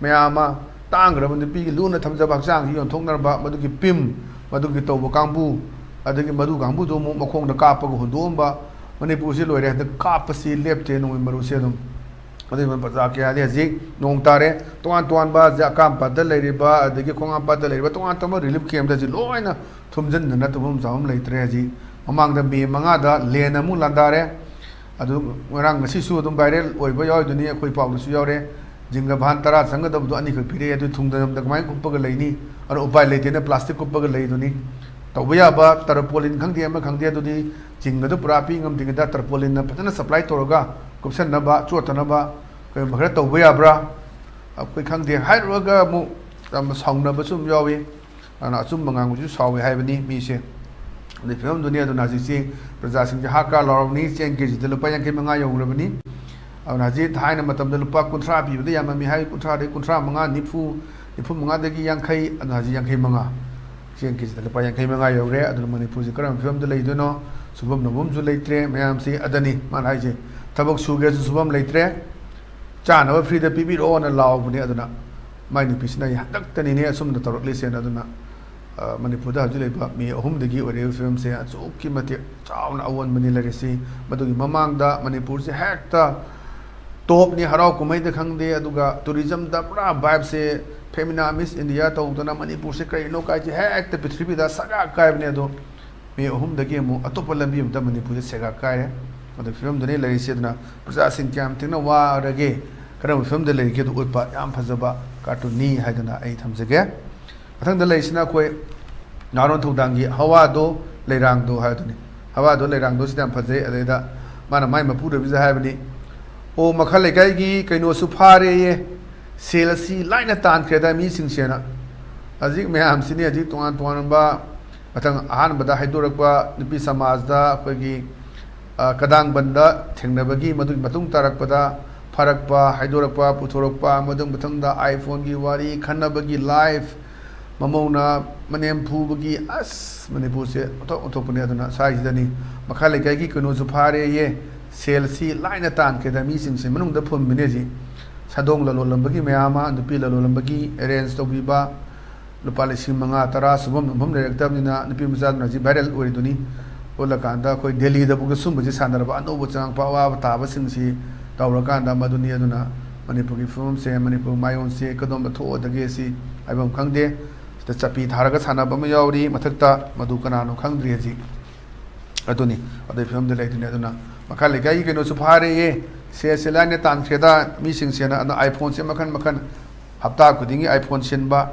ꯃꯌꯥꯝ ꯑꯃ, ꯇꯥꯡꯈ꯭ꯔꯕ ꯅꯨꯄꯤꯒꯤ ꯂꯨꯅ ꯊꯝꯖꯕ ꯍꯛꯆꯥꯡꯁꯤ ꯌꯣꯟꯊꯣꯛꯅꯔꯕ, ꯃꯗꯨꯒꯤ ꯄꯤꯝ, ꯃꯗꯨꯒꯤ ꯇꯧꯕ ꯀꯥꯡꯕꯨ, ꯑꯗꯒꯤ ꯃꯗꯨ ꯀꯥꯡꯕꯨꯗꯨ ꯑꯃꯨꯛ ꯃꯈꯣꯡꯗ ꯀꯥꯞꯄꯒ ꯍꯨꯟꯗꯣꯛꯑꯝꯕ꯫ ꯃꯅꯤꯄꯨꯔꯁꯤ ꯂꯣꯏꯔꯦ ꯍꯟꯗꯛ ꯀꯥꯞꯄꯁꯤ ꯂꯦꯞꯇꯦ ꯅꯣꯡꯃꯩ ꯃꯔꯨꯁꯦ ꯑꯗꯨꯝ꯫ ꯑꯗꯨꯒꯤ ꯃꯔꯝ ꯄ꯭ꯔꯖꯥ ꯀꯌꯥꯗꯤ ꯍꯧꯖꯤꯛ ꯅꯣꯡ ꯇꯥꯔꯦ, ꯇꯣꯉꯥꯟ ꯇꯣꯉꯥꯟꯕ ꯖ-, ꯑꯀꯥꯝꯄꯥꯠꯇ ꯂꯩꯔꯤꯕ, ꯑꯗꯒꯤ ꯈꯣꯡꯉꯥꯝꯄꯥꯠꯇ ꯂꯩꯔꯤꯕ ꯇꯣꯉꯥꯟ ꯇꯣꯉꯥꯟꯕ ꯔꯤꯂꯤꯐ ꯀꯦꯝꯞꯇ ꯍꯧꯖꯤꯛ ꯂꯣꯏꯅ ꯊꯨꯝꯖꯤꯟꯗꯅ ꯇꯨꯝꯐꯝ ꯆꯥꯐꯝ ꯂꯩꯇ꯭ꯔꯦ꯫ ꯍꯧꯖꯤꯛ ꯃꯃꯥꯡꯗ ꯃꯦ ꯃꯉꯥꯗ ꯂꯦꯟ ꯑꯃꯨꯛ ꯂꯥꯟꯗꯥꯔꯦ꯫ ꯑꯗꯨ ꯉꯔꯥꯡ ꯉꯁꯤꯁꯨ ꯑꯗꯨꯝ ꯚꯥꯏꯔꯦꯜ ꯑꯣꯏꯕ ꯌꯥꯎꯔꯤꯗꯨꯅꯤ, ꯑꯩꯈꯣꯏ ꯄꯥꯎꯗꯁꯨ ꯌꯥꯎꯔꯦ꯫ ꯖꯤꯡꯒ ꯚꯥꯟ ꯇꯔꯥ ꯆꯪꯒꯗꯕꯗꯣ ꯑꯅꯤꯈꯛ ꯄꯤꯔꯛꯑꯦ, ꯑꯗꯨ ꯊꯨꯡꯗ ꯀꯃꯥꯏꯅ ꯀꯨꯞꯄꯒ ꯂꯩꯅꯤ? ꯑꯗꯣ ꯎꯄꯥꯏ ꯂꯩꯇꯦꯅ ꯄ꯭ꯂꯥꯁꯇꯤꯛ ꯀꯨꯞꯄꯒ ꯂꯩꯗꯨꯅꯤ꯫ ꯇꯧꯕ ꯌꯥꯕ ꯇꯔꯄꯣꯂꯤꯟ ꯈꯪꯗꯦ ꯑꯃ ꯈꯪꯗꯦ, ꯑꯗꯨꯗꯤ ꯖꯤꯡꯒꯗꯨ ꯄꯨꯔꯥ ꯄꯤ ꯉꯝꯗ꯭ꯔꯤꯉꯩꯗ ꯇꯔꯄꯣꯂꯤꯟꯅ ꯐꯖꯅ ꯁꯄ꯭ꯂꯥꯏ ꯇꯧꯔꯒ ꯀꯨꯞꯁꯟꯅꯕ, ꯆꯣꯠꯇꯅꯕ ꯀꯩꯒꯨꯝꯕ ꯈꯔ ꯇꯧꯕ ꯌꯥꯕ꯭ꯔꯥ? ꯑꯩꯈꯣꯏ ꯈꯪꯗꯦ꯫ ꯍꯥꯏꯔꯨꯔꯒ ꯑꯃꯨꯛ ꯌꯥꯝꯅ ꯁꯥꯎꯅꯕꯁꯨ ꯑꯗꯨꯝ ꯌꯥꯎꯏ꯫ ꯑꯗꯨꯅ ꯑꯆꯨꯝꯕ ꯉꯥꯡꯕꯁꯨ ꯁꯥꯎꯏ ꯍꯥꯏꯕꯅꯤ ꯃꯤꯁꯦ꯫ ꯑꯗꯩ ꯐꯤꯕꯝꯗꯨꯅꯤ꯫ ꯑꯗꯨꯅ ꯍꯧꯖꯤꯛꯁꯤ ꯄ꯭ꯔꯖꯥꯁꯤꯡꯁꯦ ꯍꯥ ꯀꯥ ꯂꯥꯎꯔꯕꯅꯤ꯫ ꯆꯦꯡ ꯀꯦ ꯖꯤꯗ ꯂꯨꯄꯥ ꯌꯥꯡꯈꯩ ꯃꯉꯥ ꯌꯧꯔꯕꯅꯤ꯫ ꯑꯗꯨꯅ ꯍꯧꯖꯤꯛ ꯊꯥꯏꯅ ꯃꯇꯝꯗ ꯂꯨꯄꯥ ꯀꯨꯟꯊ꯭ꯔꯥ ꯄꯤꯕꯗ ꯌꯥꯝꯃꯝꯃꯤ ꯍꯥꯏ, ꯀꯨꯟꯊ꯭ꯔꯥꯗꯒꯤ ꯀꯨꯟꯊ꯭ꯔꯥ ꯃꯉꯥ, ꯅꯤꯐꯨ, ꯅꯤꯐꯨ ꯃꯉꯥꯗꯒꯤ ꯌꯥꯡꯈꯩ, ꯑꯗꯨꯅ ꯍꯧꯖꯤꯛ ꯌꯥꯡꯈꯩ ꯃꯉꯥ꯫ ꯆꯦꯡ ꯀꯦ ꯖꯤꯗ ꯂꯨꯄꯥ ꯌꯥꯡꯈꯩ ꯃꯉꯥ ꯌꯧꯔꯦ꯫ ꯑꯗꯨꯅ ꯃꯅꯤꯄꯨꯔꯁꯤ ꯀꯔꯝꯕ ꯐꯤꯕꯝꯗ ꯂꯩꯗꯣꯏꯅꯣ? ꯁꯨꯐꯝ ꯅꯣꯝꯐꯝꯁꯨ ꯂꯩꯇ꯭ꯔꯦ꯫ ꯃꯌꯥꯝꯁꯤ ꯑꯗꯅꯤ ꯃꯥꯅ ꯍꯥꯏꯁꯦ, ꯊꯕꯛ ꯁꯨꯒꯦꯁꯨ ꯁꯨꯐꯝ ꯂꯩꯇ꯭ꯔꯦ꯫ ꯆꯥꯅꯕ ꯐ꯭ꯔꯤꯗ ꯄꯤꯕꯤꯔꯛꯑꯣꯅ ꯂꯥꯎꯕꯅꯦ꯫ ꯑꯗꯨꯅ ꯃꯥꯏ ꯅꯨꯄꯤꯁꯤꯅ ꯑꯩ ꯍꯟꯗꯛꯇꯅꯤꯅꯦ ꯑꯁꯨꯝꯅ ꯇꯧꯔꯛꯂꯤꯁꯦꯅ꯫ ꯑꯗꯨꯅ, ꯑ, ꯃꯅꯤꯄꯨꯔꯗ ꯍꯧꯖꯤꯛ ꯂꯩꯕ ꯃꯤ ꯑꯍꯨꯝꯗꯒꯤ ꯑꯣꯏꯔꯛꯏꯕ ꯐꯤꯕꯝꯁꯦ ꯑꯁꯨꯛꯀꯤ ꯃꯇꯤꯛ ꯆꯥꯎꯅ ꯑꯑꯣꯟꯕꯅꯤ ꯂꯩꯔꯤꯁꯤ꯫ ꯃꯗꯨꯒꯤ ꯃꯃꯥꯡꯗ ꯃꯅꯤꯄꯨꯔꯁꯦ ꯍꯦꯛꯇ ꯇꯣꯞꯅꯤ, ꯍꯔꯥꯎ ꯀꯨꯝꯍꯩꯗ ꯈꯪꯗꯦ, ꯑꯗꯨꯒ ꯇꯨꯔꯤꯖꯝꯗ ꯄꯨꯔꯥ ꯚꯥꯏꯕꯁꯦ, ꯐꯦꯃꯤꯅꯥ ꯃꯤꯁ ꯏꯟꯗꯤꯌꯥ ꯇꯧꯗꯅ ꯃꯅꯤꯄꯨꯔꯁꯦ ꯀꯔꯤꯅꯣ ꯀꯥꯏꯁꯦ ꯍꯦꯛꯇ ꯄ꯭ꯔꯤꯊꯤꯕꯤꯗ ꯁꯒꯥ ꯀꯥꯏꯕꯅꯦ꯫ ꯑꯗꯣ ꯃꯤ ꯑꯍꯨꯝꯗꯒꯤ ꯑꯃꯨꯛ ꯑꯇꯣꯞꯄ ꯂꯝꯕꯤ ꯑꯃꯗ ꯃꯅꯤꯄꯨꯔꯁꯦ ꯁꯦꯒꯥ ꯀꯥꯏꯔꯦ꯫ ꯑꯗꯨ ꯐꯤꯕꯝꯗꯨꯅꯤ ꯂꯩꯔꯤꯁꯦ꯫ ꯑꯗꯨꯅ ꯄ꯭ꯔꯖꯥꯁꯤꯡ ꯀꯌꯥꯝ ꯊꯤꯅ ꯋꯥꯔꯒꯦ, ꯀꯔꯝꯕ ꯐꯤꯕꯝꯗ ꯂꯩꯔꯤꯒꯦ ꯑꯗꯨ ꯎꯠꯄ ꯌꯥꯝ ꯐꯖꯕ ꯀꯥꯔꯇꯨꯟꯅꯤ ꯍꯥꯏꯗꯨꯅ ꯑꯩ ꯊꯝꯖꯒꯦ꯫ ꯃꯊꯪꯗ ꯂꯩꯔꯤꯁꯤꯅ ꯑꯩꯈꯣꯏ ꯅꯍꯥꯔꯣꯟ ꯊꯧꯗꯥꯡꯒꯤ ꯍꯋꯥꯗꯣ ꯂꯩꯔꯥꯡꯗꯣ ꯍꯥꯏꯕꯗꯨꯅꯤ꯫ ꯍꯋꯥꯗꯣ ꯂꯩꯔꯥꯡꯗꯣꯁꯤꯗ ꯌꯥꯝ ꯐꯖꯩ꯫ ꯑꯗꯩꯗ ꯃꯥꯅ ꯃꯥꯏ ꯃꯄꯨꯔꯣꯏꯕꯁꯤꯗ ꯍꯥꯏꯕꯅꯤ, "ꯑꯣ, ꯃꯈꯥ ꯂꯩꯀꯥꯏꯒꯤ ꯀꯩꯅꯣꯁꯨ ꯐꯥꯔꯦꯌꯦ, ꯁꯦꯜ ꯑꯁꯤ ꯂꯥꯏꯅ ꯇꯥꯟꯈ꯭ꯔꯦꯗ ꯃꯤꯁꯤꯡꯁꯦꯅ"꯫ ꯍꯧꯖꯤꯛ ꯃꯌꯥꯝꯁꯤꯅꯤ ꯍꯧꯖꯤꯛ ꯇꯣꯉꯥꯟ ꯇꯣꯉꯥꯟꯕ, ꯃꯊꯪ ꯑꯍꯥꯟꯕꯗ ꯍꯥꯏꯗꯣꯔꯛꯄ ꯅꯨꯄꯤ ꯁꯃꯥꯖꯗ ꯑꯩꯈꯣꯏꯒꯤ, ꯑ, ꯀꯗꯥꯡꯕꯟꯗ ꯊꯦꯡꯅꯕꯒꯤ, ꯃꯗꯨꯒꯤ ꯃꯇꯨꯡ ꯇꯥꯔꯛꯄꯗ ꯐꯥꯔꯛꯄ, ꯍꯥꯏꯗꯣꯔꯛꯄ, ꯄꯨꯊꯣꯔꯛꯄ, ꯃꯗꯨ ꯃꯊꯪꯗ iPhone-ꯒꯤ ꯋꯥꯔꯤ, ꯈꯟꯅꯕꯒꯤ live, ꯃꯃꯧꯅ ꯃꯅꯦꯝ ꯐꯨꯕꯒꯤ, ꯑꯁ, ꯃꯅꯤꯄꯨꯔꯁꯦ ꯑꯣꯟꯊꯣꯛ ꯑꯣꯟꯊꯣꯛꯄꯅꯦ꯫ ꯑꯗꯨꯅ ꯁ꯭ꯋꯥꯏꯁꯤꯗꯅꯤ ꯃꯈꯥ ꯂꯩꯀꯥꯏꯒꯤ ꯀꯩꯅꯣꯁꯨ ꯐꯥꯔꯦꯌꯦ, ꯁꯦꯜꯁꯤ ꯂꯥꯏꯅ ꯇꯥꯟꯈꯤꯗ ꯃꯤꯁꯤꯡꯁꯤ ꯃꯅꯨꯡꯗ ꯐꯨꯝꯕꯤꯅꯦ ꯍꯧꯖꯤꯛ꯫ ꯁꯥꯗꯣꯡ ꯂꯂꯣꯜꯂꯝꯕꯒꯤ ꯃꯌꯥꯝ ꯑꯃ, ꯅꯨꯄꯤ ꯂꯂꯣꯜꯂꯝꯕꯒꯤ arrange ꯇꯧꯕꯤꯕ, ꯂꯨꯄꯥ ꯂꯤꯁꯤꯡ ꯃꯉꯥ, ꯇꯔꯥ ꯁꯨꯐꯝ ꯅꯣꯝꯐꯝ ꯂꯩꯔꯛꯇꯕꯅꯤꯅ ꯅꯨꯄꯤ ꯃꯆꯥꯗꯨꯅ ꯍꯧꯖꯤꯛ viral ꯑꯣꯏꯔꯤꯗꯨꯅꯤ꯫ ꯎꯠꯂꯀꯥꯟꯗ ꯑꯩꯈꯣꯏ ꯗꯦꯜꯂꯤꯗꯕꯨ ꯁꯨꯝꯕꯁꯤ ꯁꯥꯟꯅꯔꯕ ꯑꯅꯧꯕ ꯆꯪꯉꯛꯄ ꯑꯋꯥꯕ ꯇꯥꯕꯁꯤꯡꯁꯤ ꯇꯧꯔꯀꯥꯟꯗ ꯃꯗꯨꯅꯤ꯫ ꯑꯗꯨꯅ ꯃꯅꯤꯄꯨꯔꯒꯤ ꯐꯤꯕꯝꯁꯦ, ꯃꯅꯤꯄꯨꯔ ꯃꯥꯌꯣꯟꯁꯦ ꯀꯗꯣꯝꯗ ꯊꯣꯛꯑꯗꯒꯦ ꯁꯤ ꯍꯥꯏꯐꯝ ꯈꯪꯗꯦ꯫ ꯁꯤꯗ ꯆꯠꯄꯤ ꯊꯥꯔꯒ ꯁꯥꯟꯅꯕ ꯑꯃ ꯌꯥꯎꯔꯤ, ꯃꯊꯛꯇ ꯃꯗꯨ ꯀꯅꯥꯅꯣ ꯈꯪꯗ꯭ꯔꯤ ꯍꯧꯖꯤꯛ꯫ ꯑꯗꯨꯅꯤ, ꯑꯗꯨꯒꯤ ꯐꯤꯕꯝꯗ ꯂꯩꯗꯨꯅꯤ꯫ ꯑꯗꯨꯅ ꯃꯈꯥ ꯂꯩꯀꯥꯏꯒꯤ ꯀꯩꯅꯣꯁꯨ ꯐꯥꯔꯦꯌꯦ, ꯁꯦꯜꯁꯦ ꯂꯥꯏꯅ ꯇꯥꯟꯈ꯭ꯔꯦꯗ ꯃꯤꯁꯤꯡꯁꯦꯅ꯫ ꯑꯗꯨꯅ iPhoneꯁꯦ ꯃꯈꯟ ꯃꯈꯟ, ꯍꯞꯇꯥ ꯈꯨꯗꯤꯡꯒꯤ iPhone ꯁꯤꯟꯕ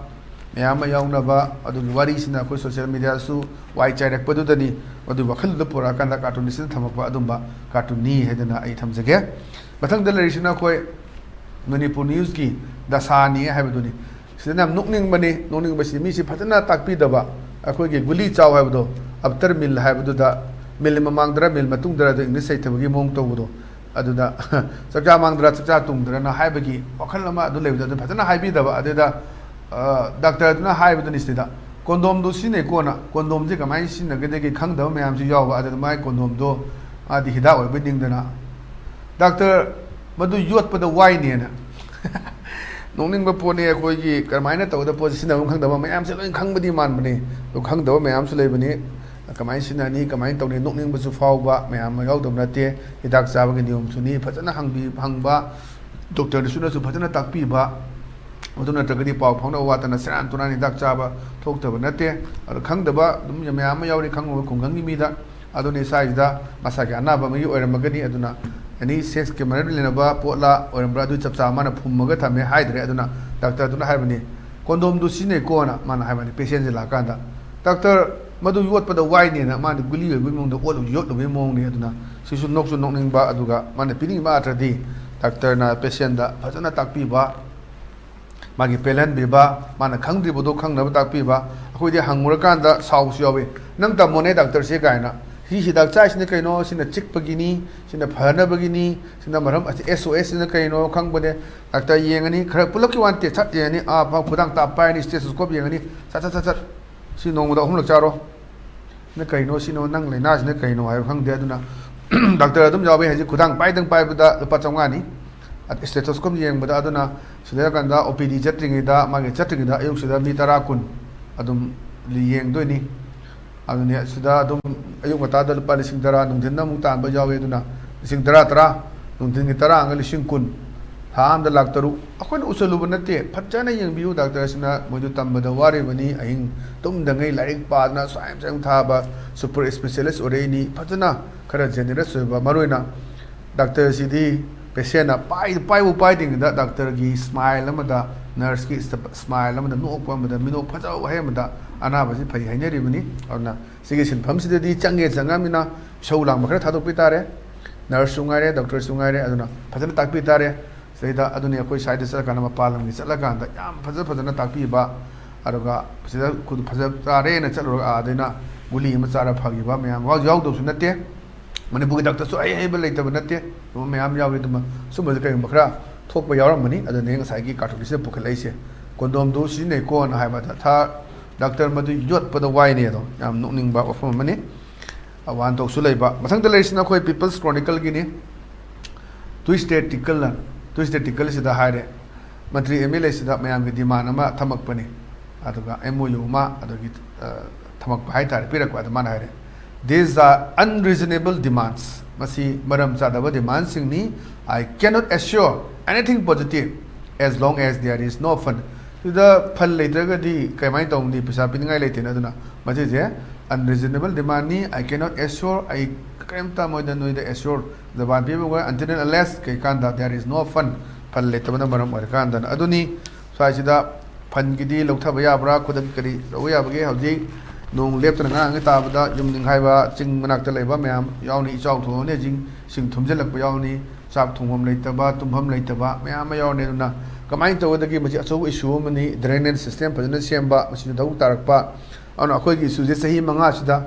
ꯃꯌꯥꯝ ꯑꯃ ꯌꯥꯎꯅꯕ, ꯑꯗꯨꯒꯤ ꯋꯥꯔꯤꯁꯤꯅ ꯑꯩꯈꯣꯏ social mediaꯗꯁꯨ ꯋꯥꯏ ꯆꯥꯏꯔꯛꯄꯗꯨꯗꯅꯤ꯫ ꯑꯗꯨꯒꯤ ꯋꯥꯈꯜꯗꯨꯗ ꯄꯨꯔꯛꯑꯀꯥꯟꯗ cartoonistꯅ ꯊꯝꯃꯛꯄ ꯑꯗꯨꯝꯕ cartoonꯅꯤ ꯍꯥꯏꯗꯅ ꯑꯩ ꯊꯝꯖꯒꯦ꯫ ꯃꯊꯪꯗ ꯂꯩꯔꯤꯁꯤꯅ ꯑꯩꯈꯣꯏ ꯃꯅꯤꯄꯨꯔ newsꯀꯤ ꯗꯁꯥꯅꯤ ꯍꯥꯏꯕꯗꯨꯅꯤ꯫ ꯁꯤꯗꯅ ꯌꯥꯝ ꯅꯣꯛꯅꯤꯡꯕꯅꯤ꯫ ꯅꯣꯛꯅꯤꯡꯕꯁꯤ ꯃꯤꯁꯤ ꯐꯖꯅ ꯇꯥꯛꯄꯤꯗꯕ, ꯑꯩꯈꯣꯏꯒꯤ ꯒꯨꯂꯤ ꯆꯥꯎ ꯍꯥꯏꯕꯗꯣ, after meal ꯍꯥꯏꯕꯗꯨꯗ, meal ꯃꯃꯥꯡꯗꯔ meal ꯃꯇꯨꯡꯗꯔ ꯑꯗꯨ English ꯍꯩꯇꯕꯒꯤ ꯃꯑꯣꯡ ꯇꯧꯕꯗꯣ, ꯑꯗꯨꯗ ꯆꯥꯛꯆꯥ ꯃꯥꯡꯗꯔ ꯆꯥꯛꯆꯥ ꯇꯨꯡꯗꯔꯅ ꯍꯥꯏꯕꯒꯤ ꯋꯥꯈꯜ ꯑꯃ ꯑꯗꯨ ꯂꯩꯕꯗꯣ, ꯑꯗꯨ ꯐꯖꯅ ꯍꯥꯏꯕꯤꯗꯕ꯫ ꯑꯗꯨꯗ, ꯑ, doctorꯗꯨꯅ ꯍꯥꯏꯕꯗꯨꯅꯤ ꯁꯤꯗ, "ꯀꯣꯟꯗꯣꯝꯗꯨ ꯁꯤꯖꯤꯟꯅꯩꯀꯣꯅ", ꯀꯣꯟꯗꯣꯝꯁꯦ ꯀꯃꯥꯏꯅ ꯁꯤꯖꯤꯟꯅꯒꯗꯒꯦ ꯈꯪꯗꯕ ꯃꯌꯥꯝꯁꯨ ꯌꯥꯎꯕ꯫ ꯑꯗꯨꯗ ꯃꯥꯏ ꯀꯣꯟꯗꯣꯝꯗꯣ ꯃꯥꯗꯤ ꯍꯤꯗꯥꯛ ꯑꯣꯏꯕ ꯅꯤꯡꯗꯅ, "Doctor, ꯃꯗꯨ ꯌꯣꯠꯄꯗ ꯋꯥꯏꯅꯦꯅ"꯫ ꯅꯣꯛꯅꯤꯡꯕ ꯄꯣꯠꯅꯤ꯫ ꯑꯩꯈꯣꯏꯒꯤ ꯀꯔꯝꯍꯥꯏꯅ ꯇꯧꯒꯗꯕ ꯄꯣꯠꯁꯤ ꯁꯤꯖꯤꯟꯅꯐꯝ ꯈꯪꯗꯕ ꯃꯌꯥꯝꯁꯦ ꯂꯣꯏ ꯈꯪꯕꯗꯤ ꯃꯥꯟꯕꯅꯤ, ꯑꯗꯨ ꯈꯪꯗꯕ ꯃꯌꯥꯝꯁꯨ ꯂꯩꯕꯅꯤ꯫ ꯀꯃꯥꯏꯅ ꯁꯤꯖꯤꯟꯅꯅꯤ, ꯀꯃꯥꯏꯅ ꯇꯧꯅꯤ, ꯅꯣꯛꯅꯤꯡꯕꯁꯨ ꯐꯥꯎꯕ ꯃꯌꯥꯝ ꯑꯃ ꯌꯥꯎꯗꯕ ꯅꯠꯇꯦ꯫ ꯍꯤꯗꯥꯛ ꯆꯥꯕꯒꯤ ꯅꯤꯌꯣꯝꯁꯨꯅꯤ, ꯐꯖꯅ ꯍꯪꯕꯤ-, ꯍꯪꯕ, doctorꯗꯨꯁꯨꯅꯁꯨ ꯐꯖꯅ ꯇꯥꯛꯄꯤꯕ, ꯑꯗꯨ ꯅꯠꯇ꯭ꯔꯒꯗꯤ ꯄꯥꯎ ꯐꯥꯎꯅꯕ ꯋꯥꯠꯇꯅ ꯁꯦꯔꯥꯟ ꯇꯨꯔꯥꯟ ꯍꯤꯗꯥꯛ ꯆꯥꯕ ꯊꯣꯛꯇꯕ ꯅꯠꯇꯦ꯫ ꯑꯗꯨ ꯈꯪꯗꯕ ꯑꯗꯨꯝ ꯃꯌꯥꯝ ꯑꯃ ꯌꯥꯎꯔꯤ, ꯈꯪꯉꯕ ꯈꯨꯡꯒꯪꯒꯤ ꯃꯤꯗ꯫ ꯑꯗꯨꯅ ꯏꯁꯥꯁꯤꯗ ꯃꯁꯥꯒꯤ ꯑꯅꯥꯕ ꯑꯃꯒꯤ ꯑꯣꯏꯔꯝꯃꯒꯅꯤ꯫ ꯑꯗꯨꯅ any sexꯀ ꯃꯔꯤ ꯂꯩꯅꯕ ꯄꯣꯠꯂ ꯑꯣꯏꯔꯝꯕ꯭ꯔꯥ, ꯑꯗꯨ ꯆꯞ ꯆꯥꯕ ꯃꯥꯅ ꯐꯨꯝꯃꯒ ꯊꯝꯃꯦ ꯍꯥꯏꯗ꯭ꯔꯦ꯫ ꯑꯗꯨꯅ doctorꯗꯨꯅ ꯍꯥꯏꯕꯅꯤ, "ꯀꯣꯟꯗꯣꯝꯗꯨ ꯁꯤꯖꯤꯟꯅꯩꯀꯣꯅ", ꯃꯥꯅ ꯍꯥꯏꯕꯅꯤ patientꯁꯦ ꯂꯥꯛꯀꯥꯟꯗ꯫ "Doctor, ꯃꯗꯨ ꯌꯣꯠꯄꯗ ꯋꯥꯏꯅꯦꯅ", ꯃꯥꯅ ꯒꯨꯂꯤ ꯑꯣꯏꯕꯒꯤ ꯃꯑꯣꯡꯗ ꯑꯣꯠꯂꯨ-, ꯌꯣꯠꯂꯨꯕꯒꯤ ꯃꯑꯣꯡꯅꯤ꯫ ꯑꯗꯨꯅ ꯁꯤꯁꯨ ꯅꯣꯛꯁꯨ ꯅꯣꯛꯅꯤꯡꯕ, ꯑꯗꯨꯒ ꯃꯥꯅ ꯄꯤꯅꯤꯡꯉꯤꯕ ꯑꯥꯔꯊꯗꯤ doctorꯅ patientꯗ ꯐꯖꯅ ꯇꯥꯛꯄꯤꯕ, ꯃꯥꯒꯤ ꯄꯦꯜꯍꯟꯕꯤꯕ, ꯃꯥꯅ ꯈꯪꯗ꯭ꯔꯤꯕꯗꯣ ꯈꯪꯅꯕ ꯇꯥꯛꯄꯤꯕ꯫ ꯑꯩꯈꯣꯏꯗꯤ ꯍꯪꯉꯨꯔꯀꯥꯟꯗ ꯁꯥꯎꯕꯁꯨ ꯌꯥꯎꯏ, "ꯅꯪ ꯇꯝꯃꯣꯅꯦ doctorꯁꯦ" ꯀꯥꯏꯅ꯫ "ꯁꯤ ꯍꯤꯗꯥꯛ ꯆꯥꯏꯁꯤꯅ ꯀꯩꯅꯣ? ꯁꯤꯅ ꯆꯤꯛꯄꯒꯤꯅꯤ, ꯁꯤꯅ ꯐꯅꯕꯒꯤꯅꯤ, ꯁꯤꯅ ꯃꯔꯝ, ꯑꯁꯤ SOSꯁꯤꯅ ꯀꯩꯅꯣ ꯈꯪꯕꯅꯦ?" Doctor ꯌꯦꯡꯉꯅꯤ, ꯈꯔ ꯄꯨꯂꯞꯀꯤ ꯋꯥ ꯅꯠꯇꯦ, ꯁꯠ ꯌꯦꯡꯉꯅꯤ, ꯑꯥ, ꯐ-, ꯈꯨꯗꯥꯡ ꯇꯥꯞ ꯄꯥꯏꯔꯅꯤ, stethoscope ꯌꯦꯡꯉꯅꯤ, ꯁꯠ, ꯁꯠ, ꯁꯠ, ꯁꯠ꯫ "ꯁꯤ ꯅꯣꯡꯃꯗ ꯑꯍꯨꯝꯂꯛ ꯆꯥꯔꯣ꯫ ꯅ ꯀꯩꯅꯣ ꯁꯤꯅꯣ, ꯅꯪ ꯂꯥꯏꯅꯥꯁꯤꯅ ꯀꯩꯅꯣ?" ꯍꯥꯏꯕ ꯈꯪꯗꯦ꯫ ꯑꯗꯨꯅ ꯗꯥꯛꯇꯔ ꯑꯗꯨꯝ ꯌꯥꯎꯋꯤ꯫ ꯍꯧꯖꯤꯛ ꯈꯨꯗꯥꯡ ꯄꯥꯏꯗꯪ ꯄꯥꯏꯕꯗ ꯂꯨꯄꯥ ꯆꯥꯝꯃꯉꯥꯅꯤ꯫ ꯁ꯭ꯇꯦꯊꯣꯁꯀꯣꯞ ꯌꯦꯡꯕꯗ ꯑꯗꯨꯅ ꯁꯤꯗ ꯀꯥꯟꯗ ꯑꯣ ꯄꯤ ꯗꯤ ꯆꯠꯇ꯭ꯔꯤꯉꯩꯗ, ꯃꯥꯒꯤ ꯆꯠꯇ꯭ꯔꯤꯉꯩꯗ ꯑꯌꯨꯛꯁꯤꯗ ꯃꯤ ꯇꯔꯥ ꯀꯨꯟ ꯑꯗꯨꯝ ꯌꯦꯡꯗꯣꯏꯅꯤ꯫ ꯑꯗꯨꯅꯤ ꯁꯤꯗ ꯑꯗꯨꯝ ꯑꯌꯨꯛ ꯉꯟꯇꯥꯗ ꯂꯨꯄꯥ ꯂꯤꯁꯤꯡ ꯇꯔꯥ, ꯅꯨꯡꯊꯤꯟꯗ ꯑꯃꯨꯛ ꯇꯥꯟꯕ ꯌꯥꯎꯏ꯫ ꯑꯗꯨꯅ ꯂꯤꯁꯤꯡ ꯇꯔꯥ, ꯇꯔꯥ, ꯅꯨꯡꯊꯤꯟꯒꯤ ꯇꯔꯥ ꯑꯃꯒ ꯂꯤꯁꯤꯡ ꯀꯨꯟ, ꯊꯥ ꯑꯃꯗ ꯂꯥꯛ ꯇꯔꯨꯛ꯫ ꯑꯩꯈꯣꯏꯅ ꯎꯁꯜꯂꯨꯕ ꯅꯠꯇꯦ, ꯐꯖꯅ ꯌꯦꯡꯕꯤꯌꯨ꯫ ꯗꯥꯛꯇꯔꯁꯤꯅ ꯃꯣꯏꯗꯨ ꯇꯝꯕꯗ ꯋꯥꯔꯤꯕꯅꯤ, ꯑꯍꯤꯡ ꯇꯨꯝꯗꯉꯩ ꯂꯥꯏꯔꯤꯛ ꯄꯥꯗꯅ ꯁ꯭ꯋꯥꯏ ꯁ꯭ꯋꯥꯏ ꯊꯥꯕ ꯁꯨꯄꯔ ꯏꯁꯄꯦꯁꯤꯌꯦꯂꯤꯁ ꯑꯣꯏꯔꯛꯏꯅꯤ꯫ ꯐꯖꯅ ꯈꯔ ꯖꯦꯅꯦꯔꯁ ꯑꯣꯏꯕ, ꯃꯔꯨꯑꯣꯏꯅ ꯗꯥꯛꯇꯔꯁꯤꯗꯤ ꯄꯦꯁꯦꯟꯅ ꯄꯥꯏ-, ꯄꯥꯏꯕꯨ ꯄꯥꯏꯗ꯭ꯔꯤꯉꯩꯗ ꯗꯥꯛꯇꯔꯒꯤ ꯁ꯭ꯃꯥꯏꯜ ꯑꯃꯗ, ꯅꯔꯁꯀꯤ ꯁ꯭ꯃꯥꯏꯜ ꯑꯃꯗ, ꯅꯣꯛꯄ ꯑꯃꯗ, ꯃꯤꯅꯣꯛ ꯐꯖꯕ ꯋꯥꯍꯩ ꯑꯃꯗ ꯑꯅꯥꯕꯁꯤ ꯐꯩ ꯍꯥꯏꯅꯔꯤꯕꯅꯤ꯫ ꯑꯗꯨꯅ ꯁꯤꯒꯤ ꯁꯤꯟꯐꯝꯁꯤꯗꯗꯤ ꯆꯪꯒꯦ ꯆꯪꯉꯕꯅꯤꯅ ꯏꯁꯧ ꯂꯥꯡꯕ ꯈꯔ ꯊꯥꯗꯣꯛꯄꯤ ꯇꯥꯔꯦ, ꯅꯔꯁꯁꯨ ꯉꯥꯏꯔꯦ, ꯗꯥꯛꯇꯔꯁꯨ ꯉꯥꯏꯔꯦ, ꯑꯗꯨꯅ ꯐꯖꯅ ꯇꯥꯛꯄꯤ ꯇꯥꯔꯦ꯫ ꯁꯤꯗꯩꯗ ꯑꯗꯨꯅꯤ ꯑꯩꯈꯣꯏ ꯁ꯭ꯋꯥꯏꯗ ꯆꯠꯂꯀꯥꯟꯗ, ꯃꯄꯥꯟ ꯂꯝꯒꯤ ꯆꯠꯂꯀꯥꯟꯗ ꯌꯥꯝ ꯐꯖ ꯐꯖꯅ ꯇꯥꯛꯄꯤꯕ, ꯑꯗꯨꯒ ꯁꯤꯗ ꯈꯨ-, ꯐꯖ ꯆꯥꯔꯦꯅ ꯆꯠꯂꯨꯔꯒ ꯑꯥꯗꯩꯅ ꯒꯨꯂꯤ ꯑꯃ ꯆꯥꯔ ꯐꯈꯤꯕ ꯃꯌꯥꯝ ꯌꯥꯎ-, ꯌꯥꯎꯗꯕꯁꯨ ꯅꯠꯇꯦ꯫ ꯃꯅꯤꯄꯨꯔꯒꯤ ꯗꯥꯛꯇꯔꯁꯨ ꯑꯍꯩ ꯍꯩꯕ ꯂꯩꯇꯕ ꯅꯠꯇꯦ, ꯑꯗꯨꯝ ꯃꯌꯥꯝ ꯌꯥꯎꯏ꯫ ꯑꯗꯨꯝ ꯁꯨꯝꯕꯁꯦ ꯀꯔꯤꯒꯨꯝꯕ ꯈꯔ ꯊꯣꯛꯄ ꯌꯥꯎꯔꯝꯕꯅꯤ꯫ ꯑꯗꯨꯅꯦ ꯉꯁꯥꯏꯒꯤ ꯀꯥꯔꯇꯨꯟꯁꯤꯗ ꯄꯨꯈꯠꯂꯛꯏꯁꯦ꯫ ꯀꯣꯟꯗꯣꯝꯗꯨ ꯁꯤꯖꯤꯟꯅꯩꯀꯣꯅ ꯍꯥꯏꯕꯗ ꯊꯥ-, ꯗꯥꯛꯇꯔ ꯃꯗꯨ ꯌꯣꯠꯄꯗ ꯋꯥꯏꯅꯦ꯫ ꯑꯗꯣ ꯌꯥꯝ ꯅꯣꯛꯅꯤꯡꯕ ꯋꯥꯐꯝ ꯑꯃꯅꯤ꯫ ꯋꯥꯍꯟꯊꯣꯛꯁꯨ ꯂꯩꯕ꯫ ꯃꯊꯪꯗ ꯂꯩꯔꯤꯁꯤꯅ ꯑꯩꯈꯣꯏ ꯄꯤꯄꯜꯁ ꯀ꯭ꯔꯣꯅꯤꯀꯜꯒꯤꯅꯤ꯫ ꯇ꯭ꯋꯤꯁꯇꯦꯠ ꯇꯤꯀꯜꯅ, ꯇ꯭ꯋꯤꯁꯇꯦꯠ ꯇꯤꯀꯜꯁꯤꯗ ꯍꯥꯏꯔꯦ, ꯃꯟꯇ꯭ꯔꯤ ꯑꯦꯝ ꯑꯦꯜ ꯑꯦꯁꯤꯗ ꯃꯌꯥꯝꯒꯤ ꯗꯤꯃꯥꯟ ꯑꯃ ꯊꯝꯃꯛꯄꯅꯤ, ꯑꯗꯨꯒ ꯑꯦꯝ ꯑꯣ ꯌꯨ ꯑꯃ, ꯑꯗꯨꯒꯤ, ꯑ, ꯊꯝꯃꯛꯄ ꯍꯥꯏꯇꯥꯔꯦ, ꯄꯤꯔꯛꯄ꯫ ꯑꯗ ꯃꯥꯅ ꯍꯥꯏꯔꯦ, "These are unreasonable demands." ꯃꯁꯤ ꯃꯔꯝ ꯆꯥꯗꯕ ꯗꯤꯃꯥꯟꯁꯤꯡꯅꯤ꯫ "I cannot assure anything positive as long as there is no fund." ꯁꯤꯗ ꯐꯟ ꯂꯩꯇ꯭ꯔꯒꯗꯤ ꯀꯃꯥꯏꯅ ꯇꯧꯅꯤ? ꯄꯩꯁꯥ ꯄꯤꯅꯤꯡꯉꯥꯏ ꯂꯩꯇꯦꯅ꯫ ꯑꯗꯨꯅ ꯃꯁꯤꯁꯦ unreasonable demandꯅꯤ꯫ "I cannot assure", ꯑꯩ ꯀꯔꯤꯝꯇ ꯃꯣꯏꯗ, ꯅꯣꯏꯗ ꯑꯦꯁꯣꯔ ꯖꯕꯥꯟ ꯄꯤꯕ ꯑꯣꯏ, until and unless ꯀꯩꯀꯥꯟꯗ there is no fund, ꯐꯟ ꯂꯩꯇꯕꯅ ꯃꯔꯝ ꯑꯣꯏꯔꯀꯥꯟꯗꯅ꯫ ꯑꯗꯨꯅꯤ ꯁ꯭ꯋꯥꯏꯁꯤꯗ ꯐꯟꯒꯤꯗꯤ ꯂꯧꯊꯕ ꯌꯥꯕ꯭ꯔꯥ, ꯈꯨꯗꯛꯀꯤ ꯀꯔꯤ ꯇꯧꯕ ꯌꯥꯕꯒꯦ? ꯍꯧꯖꯤꯛ ꯅꯣꯡ ꯂꯦꯞꯇꯅ ꯉꯔꯥꯡ ꯇꯥꯕꯗ ꯌꯨꯝ ꯅꯤꯡꯈꯥꯏꯕ, ꯆꯤꯡ ꯃꯅꯥꯛꯇ ꯂꯩꯕ ꯃꯌꯥꯝ ꯌꯥꯎꯅꯤ, ꯏꯆꯥꯎ ꯊꯣꯛꯑꯅꯤ, ꯍꯧꯖꯤꯛ ꯏꯁꯤꯡ ꯊꯨꯝꯖꯤꯜꯂꯛꯄ ꯌꯥꯎꯅꯤ, ꯆꯥꯛ ꯊꯣꯡꯐꯝ ꯂꯩꯇꯕ, ꯇꯨꯝꯐꯝ ꯂꯩꯇꯕ ꯃꯌꯥꯝ ꯑꯃ ꯌꯥꯎꯔꯅꯤ꯫ ꯑꯗꯨꯅ ꯀꯃꯥꯏꯅ ꯇꯧꯒꯗꯒꯦ? ꯃꯁꯤ ꯑꯆꯧꯕ ꯏꯁꯨ ꯑꯃꯅꯤ꯫ ꯗ꯭ꯔꯦꯅꯦꯖ ꯁꯤꯁꯇꯦꯝ ꯐꯖꯅ ꯁꯦꯝꯕ, ꯃꯁꯤꯁꯨ ꯊꯕꯛ ꯇꯥꯔꯛꯄ꯫ ꯑꯗꯨꯅ ꯑꯩꯈꯣꯏꯒꯤ ꯏꯁꯨꯁꯦ ꯆꯍꯤ ꯃꯉꯥꯁꯤꯗ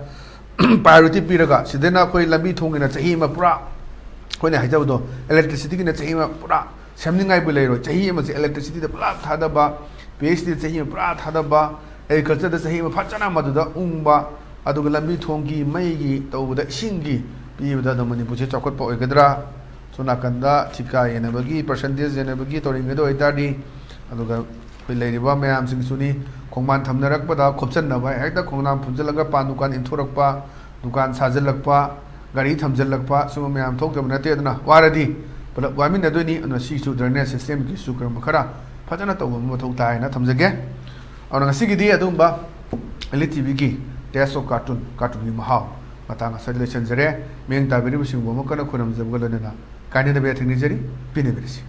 ꯄ꯭ꯔꯥꯏꯌꯣꯔꯤꯇꯤ ꯄꯤꯔꯒ, ꯁꯤꯗꯅ ꯑꯩꯈꯣꯏ ꯂꯝꯕꯤ ꯊꯣꯡꯒꯤꯅ ꯆꯍꯤ ꯑꯃ ꯄꯨꯔꯥ, ꯑꯩꯈꯣꯏꯅ ꯍꯥꯏꯖꯕꯗꯣ, ꯏꯂꯦꯛꯇ꯭ꯔꯤꯁꯤꯇꯤꯒꯤꯅ ꯆꯍꯤ ꯑꯃ ꯄꯨꯔꯥ ꯁꯦꯝꯅꯤꯡꯉꯥꯏꯕꯨ ꯂꯩꯔꯣꯏ꯫ ꯆꯍꯤ ꯑꯃꯁꯦ ꯏꯂꯦꯛꯇ꯭ꯔꯤꯁꯤꯇꯤꯗ ꯄꯨꯔꯥ ꯊꯥꯗꯕ, ꯄꯤ ꯑꯩꯆ ꯗꯤꯗ ꯆꯍꯤ ꯑꯃ ꯄꯨꯔꯥ ꯊꯥꯗꯕ, ꯑꯦꯒ꯭ꯔꯤꯀꯜꯆꯔꯗ ꯆꯍꯤ ꯑꯃ ꯐꯖꯅ ꯃꯗꯨꯗ ꯎꯪꯕ, ꯑꯗꯨꯒ ꯂꯝꯕꯤ ꯊꯣꯡꯒꯤ, ꯃꯩꯒꯤ ꯇꯧꯕꯗ, ꯏꯁꯤꯡꯒꯤ ꯄꯤꯕꯗ ꯑꯗꯨꯝ ꯃꯅꯤꯄꯨꯔꯁꯦ ꯆꯥꯎꯈꯠꯄ ꯑꯣꯏꯒꯗ꯭ꯔꯥ? ꯁꯣꯝ ꯅꯥꯀꯟꯗ ꯊꯤꯀꯥ ꯌꯦꯟꯅꯕꯒꯤ, ꯄꯥꯔꯁꯦꯟꯇꯦꯖ ꯌꯦꯟꯅꯕꯒꯤ ꯇꯧꯔꯤꯉꯩꯗ ꯑꯣꯏꯇꯥꯔꯗꯤ, ꯑꯗꯨꯒ ꯑꯩꯈꯣꯏ ꯂꯩꯔꯤꯕ ꯃꯌꯥꯝꯁꯤꯡꯁꯨꯅꯤ, ꯈꯣꯡꯕꯥꯟ ꯊꯝꯅꯔꯛꯄꯗ ꯈꯣꯞꯆꯟꯅꯕ, ꯍꯦꯛꯇ ꯈꯣꯡꯅꯥꯡ ꯐꯨꯝꯖꯤꯜꯂꯒ ꯄꯥꯟ ꯗꯨꯀꯥꯟ ꯏꯟꯊꯣꯔꯛꯄ, ꯗꯨꯀꯥꯟ ꯁꯥꯖꯤꯜꯂꯛꯄ, ꯒꯥꯔꯤ ꯊꯝꯖꯤꯜꯂꯛꯄ, ꯁꯨꯝꯕ ꯃꯌꯥꯝ ꯊꯣꯛꯇꯕ ꯅꯠꯇꯦ꯫ ꯑꯗꯨꯅ ꯋꯥꯔꯗꯤ ꯄꯨꯂꯞ ꯋꯥꯃꯤꯟꯅꯗꯣꯏꯅꯤ꯫ ꯑꯗꯨꯅ ꯁꯤꯁꯨ ꯗ꯭ꯔꯦꯅꯦꯖ ꯁꯤꯁꯇꯦꯝꯒꯤꯁꯨ ꯀꯔꯝꯕ ꯈꯔ ꯐꯖꯅ ꯇꯧꯕ ꯑꯃ ꯃꯊꯧ ꯇꯥꯏ ꯍꯥꯏꯅ ꯊꯝꯖꯒꯦ꯫ ꯑꯗꯨꯅ ꯉꯁꯤꯒꯤꯗꯤ ꯑꯗꯨꯝꯕ ꯑꯦꯜ ꯏ ꯇꯤ ꯚꯤꯒꯤ ꯇꯦꯁ ꯑꯣꯐ ꯀꯥꯔꯇꯨꯟ, ꯀꯥꯔꯇꯨꯟꯒꯤ ꯃꯍꯥꯎ ꯃꯇꯥꯡ ꯑꯁꯤꯗ ꯂꯣꯏꯁꯤꯟꯖꯔꯦ꯫ ꯃꯤꯠꯌꯦꯡ ꯇꯥꯕꯤꯔꯤꯕꯁꯤꯡꯕꯨ ꯑꯃꯨꯛ ꯍꯟꯅ ꯈꯨꯔꯨꯝꯖꯕꯒ ꯂꯣꯏꯅꯅ ꯀꯥꯏꯅꯗꯕ ꯌꯥꯊꯪ ꯅꯤꯖꯔꯤ꯫ ꯄꯤꯅꯕꯤꯔꯁꯤ꯫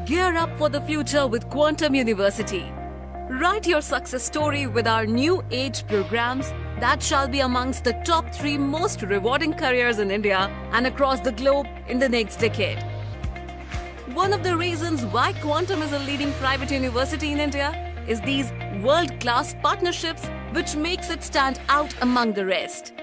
Gear up for the future with Quantum University. Write your success story with our new age programs that shall be amongst the top three most rewarding careers in India and across the globe in the next decade. One of the reasons why Quantum is a leading private university in India is these world class partnerships, which makes it stand out among the rest.